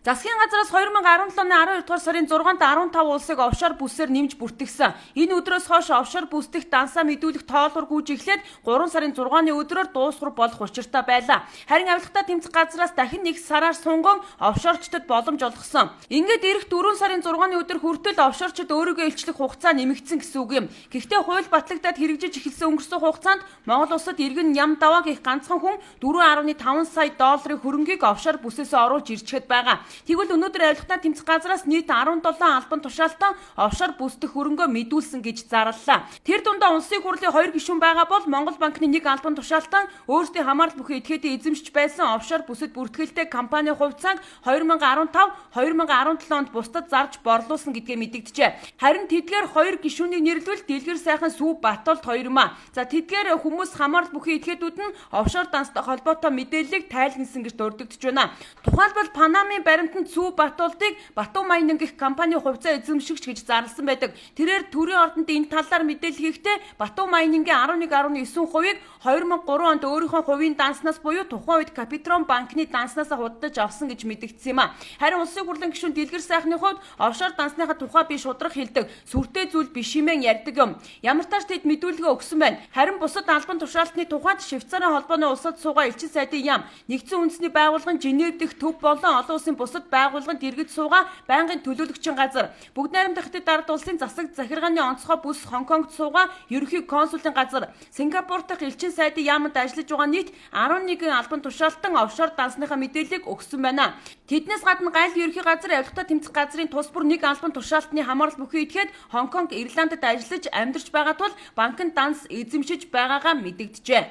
Засгийн газраас 2017 оны 12 дугаар сарын 6-нд 15 улсыг офшор бүсээр нэмж бүртгэсэн. Энэ өдрөөс хойш офшор бүс дэх дансаа мэдүүлэх тоолуур гүйж эхлээд 3 сарын 6-ны өдрөөр дуусгар болох учиртай байлаа. Харин авилгатай тэмцэх газраас дахин нэг сараар сунган офшорчдод боломж олгосон. Ингээд ирэх 4 сарын 6-ны өдөр хүртэл офшорчид өөрийгөө илчлэх хугацаа нэмэгдсэн гэсэн үг юм. Гэхдээ хууль батлагдаад хэрэгжиж эхэлсэн өнгөрсөн хугацаанд Монгол улсад иргэн ням даваа гэх ганцхан хүн 4.5 сая долларын хөрөнгийг офшор бүсээс оруулж ирчгээд байгаа. Тэгвэл өнөөдөр авилгатай тэмцэх газраас нийт 17 албан тушаалтан офшор бүс дэх хөрөнгөө мэдүүлсэн гэж зарлалаа. Тэр дундаа улсын хурлын 2 гишүүн байгаа бол Монгол банкны нэг албан тушаалтан өөрсдийн хамаарал бүхий этгээдийн эзэмшиж байсан офшор бүсэд бүртгэлтэй компани хувьцааг 2015, 2017 онд бусдад зарж борлуулсан гэдгээ мэдэгджээ. Харин тэдгээр 2 гишүүнийг нэрлвэл Дэлгэр сайхан Сүү Батолд хоёр юм а. За, тэдгээр хүмүүс хамаарал бүхий этгээдүүд нь офшор данстай холбоотой мэдээллийг тайлгнасан гэж дурддагч байна. Тухайлбал, Панамын баримтанд Сүү Батолдыг Бату Майнинг гэх компани хувьцаа эзэмшигч гэж зарласан байдаг. Тэрээр төрийн ордонд энэ талаар мэдээлэл хийхдээ Бату Майнингийн 11.9%-ийг 2003 онд өөрийнхөө хувийн данснаас буюу тухайн үед Капитрон банкны данснаас худалдаж авсан гэж мэдэгдсэн юм а. Харин улсын хурлын гишүүн Дэлгэр сайхны хувьд офшор дансныхаа тухай би шударга хэлдэг. Сүртэй зүйл биш хэмээн ярьдаг юм. Ямар тач тэд мэдүүлгээ өгсөн байна. Харин бусад албан тушаалтны тухайд Швейцарын холбооны улсад суугаа элчин сайдын яам, Нэгдсэн Үндэсний байгууллагын Женев дэх төв болон олон улсын бусад байгууллаганд дэргэд суугаа байнгын төлөөлөгчийн газар, Бүгд найрамдах Хятад Ард улсын засаг захиргааны онцгой бүс Хонконгт суугаа ерөнхий консулын газар, Сингапур дахь элчин сайдын яаманд ажиллаж байгаа нийт 11 албан тушаалтан офшор дансныхаа мэдээллийг өгсөн байна. Тэднээс гадна гайл ерөнхий газар, авилгатай тэмцэх газрын тус бүр нэг албан тушаалтны хамаарал бүхий этгээд Хонконг, Ирландд ажиллаж амьдарч байгаа тул банкнд данс эзэмшиж байгаагаа мэдэгджээ.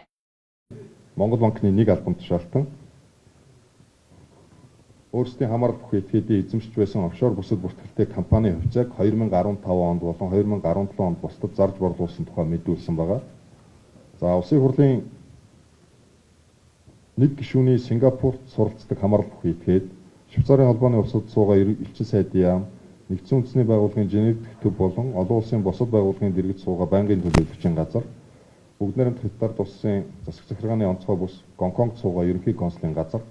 Монгол банкны нэг албан тушаалтан өөрсдийн хамаарал бүхий этгээдийн эзэмшиж байсан офшор бүсэд бүртгэлтэй компани хувьцааг 2015 онд болон 2017 онд бусдад зарж борлуулсан тухай мэдүүлсэн байгаа. За, улсын хурлын нэг гишүүний Сингапурт суралцдаг хамаарал бүхий этгээд, Швейцарын холбооны улсад суугаа элчин сайдын яам, Нэгдсэн Үндэсний байгууллагын Женев дэх төв болон олон улсын бусад байгууллагын дэргэд суугаа байнгын төлөөлөгчийн газар, Бүгд найрамдах Хятад улсын засаг захиргааны онцгой бүс Гонконгт суугаа ерөнхий консулын газар,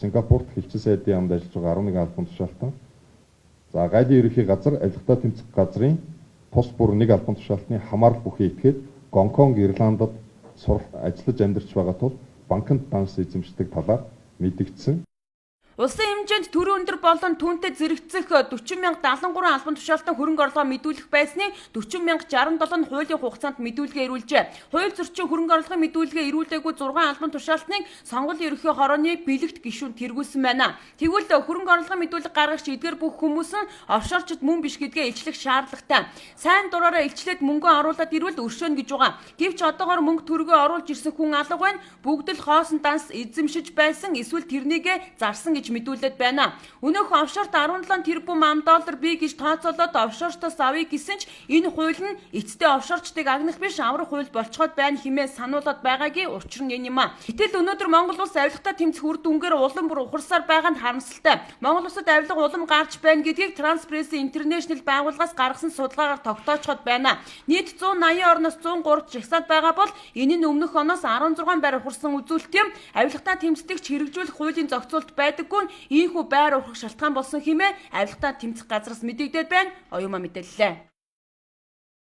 Сингапурт элчин сайдын яамд ажиллаж байгаа 11 албан тушаалтан, за, гайлын ерөнхий газар, авилгатай тэмцэх газрын тус бүр нэг албан тушаалтны хамаарал бүхий этгээд Гонконг, Ирландд ажиллаж амьдарч байгаа тул банкнд данс эзэмшдэг талаар мэдэгдсэн. Улсын хэмжээнд төрийн өндөр болон түүнтэй зэрэгцэх 40,073 албан тушаалтан хөрөнгө орлогоо мэдүүлэх байсны 40,067 нь хуулийн хугацаанд мэдүүлгээ ирүүлжээ. Хууль зөрчин хөрөнгө орлогын мэдүүлгээ ирүүлээгүй 6 албан тушаалтныг сонгуулийн ерөнхий хорооны бэлэгт гишүүн тэргүүлсэн байна. Тэгвэл хөрөнгө орлогын мэдүүлэг гаргагч эдгээр бүх хүмүүс нь офшорчид мөн биш гэдгээ илчлэх шаардлагатай. Сайн дураараа илчлээд мөнгөө оруулаад ирвэл өршөөнө гэж байгаа. Гэвч одоогоор мөнгө төгрөгөө оруулж ирсэн хүн алга байна. Бүгд л хоосон данс эзэмшиж байсан эсвэл тэрнийгээ зарсан гэж мэдүүлээд байна. Өнөөх офшорт 17 тэрбум ам доллар бий гэж тооцоолоод офшортоос авъя гэсэн ч энэ хууль нь эцэстээ офшорчдыг агнах биш, аврах хууль болцоход байна хэмээн сануулад байгаагийн учир нь энэ юм а. Гэтэл өнөөдөр Монгол улс авилгатай тэмцэх үр дүнгээр улам бүр ухарсаар байгаа нь харамсалтай. Монгол улсад авилга улам гарч байна гэдгийг Transparency International байгууллагаас гаргасан судалгаагаар тогтоочход байна. Нийт 180 орноос 103 жагсаад байгаа бол энэ нь өмнөх оноос 16 байр ухарсан үзүүлэлт юм. Авилгатай тэмцдэгч хэрэгжүүлэх хуулийн зохицуулт байдаггүй нь ийнхүү байр ухрах шалтгаан болсон хэмээн авилгатай тэмцэх газраас мэдэгдээд байна. Оюума мэдээллээ.